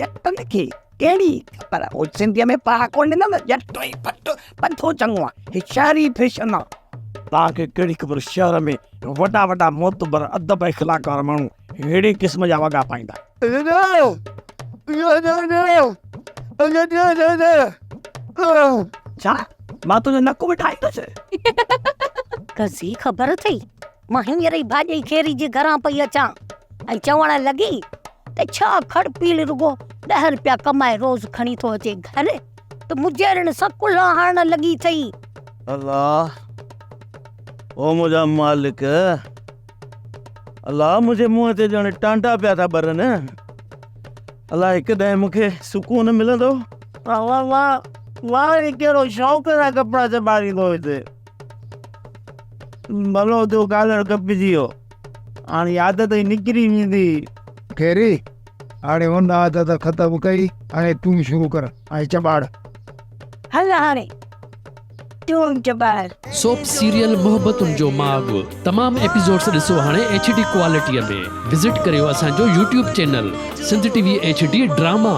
ڄٽن کي ڪهڙي خبر. هو سنڌيء ۾ پهاڪو ڏنو نه، ڄٽ ۽ ڦٽ پنٿو چڱو آ. هي شهري فيشن آ. توهان کي ڪهڙي خبر شهر ۾ وڏا وڏا معتبر ادب اخلاق وارا ماڻهو ههڙي قسم جا وڳا پائيندا. ڇا مان تنهنجو نڪ به ٺاهيندس؟ قضي خبر اٿئي مان هينئر ئي ڀاڄئي خيري جي گهران پئي اچان ۽ چوڻ لڳي ته ڇا کڙپيل رڳو ڏهه رپيا ڪمائي روز کڻي ٿو اچي گهر ته مجيرن سان ڪلها هڻڻ لڳي اٿئي. الله او منهنجا مالڪ الله منهنجي منهن تي ڄڻ ٽانڊا پيا ٿا ٻرن الله هڪ ڏينهن مون کي سڪون ملندو. واه واه واه واه هي ڪهڙو شوق سان ڪپڙا چٻاڙيندو هتي. ڀلو ٿيو ڪالر ڪپجي ويو هاڻي عادت ئي نڪري ويندي. خيري هاڻي هن عادت ختم ڪئي هاڻي تون شروع ڪر ۽ چٻاڙ. هل هاڻي تون چٻاڙ. سوپ سيريل محبتن جو ماڳ تمام ايپيسوڊس ڏسو هاڻي ايڇ ڊي ڪوالٽي ۾ وزٽ ڪريو اسان جو YouTube channel Sindh T V H D drama.